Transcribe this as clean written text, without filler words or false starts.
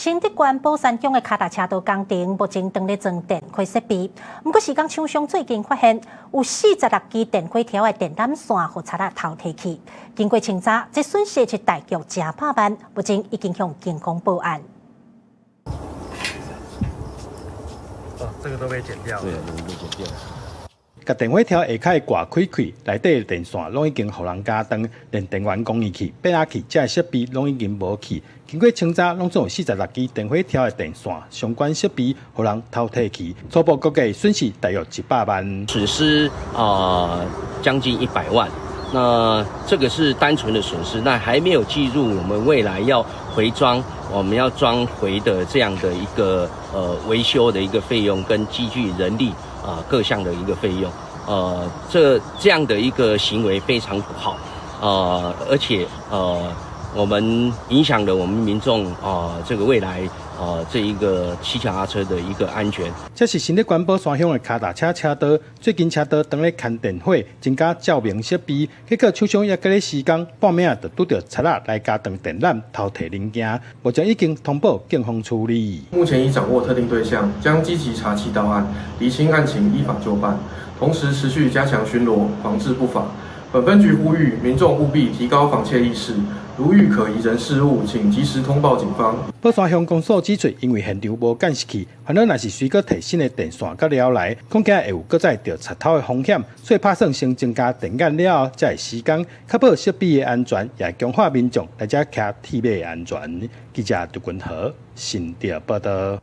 新竹縣寶山鄉的跤踏車道工程，目前正咧裝電火設備。毋過時工廠商最近發現，有46支電火條的電纜線予賊仔偷提去。經過清查，這損失是大約成百萬，目前已經向警方報案。哦，這個都被剪掉了。對，都被剪掉。共電火條下跤割開開，內底電線攏已經予人咬斷，連電源供應器、變壓器這設備攏已經無去。經過清查，攏總有46支電火條的電線相關設備予人偷提去，初步估計損失大約100萬。損失啊，將近100萬。那這個是單純的損失，那還沒有計入我們未來要回裝，我們要裝回的這樣的一個維修的一個費用跟機具人力啊各項的一個費用，這樣的一個行為非常不好，而且我們影響了我們民眾啊這個未來啊這一個騎腳踏車的一個安全。這是新竹縣寶山鄉的跤踏車車道，最近車道當咧牽電火，增加照明設備，結果廠商猶閣咧施工，半暝仔就拄著賊仔來咬斷電纜，偷提零件，目前已經通報警方處理。目前已掌握特定對象，將積極查緝到案，釐清案情，依法究辦，同時持續加強巡邏，防治不法。本分局呼籲民眾務必提高防竊意識，如遇可疑人事物，請及時通報警方。寶山鄉公所指出，因為現場無監視器，煩惱若是隨閣提新的電線佮料來，恐驚會有閣再著賊偷的風險，所以拍算先增加電源了後，才會施工，確保設備的安全，也強化民眾來遮騎鐵馬的安全。記者杜君和新竹報導。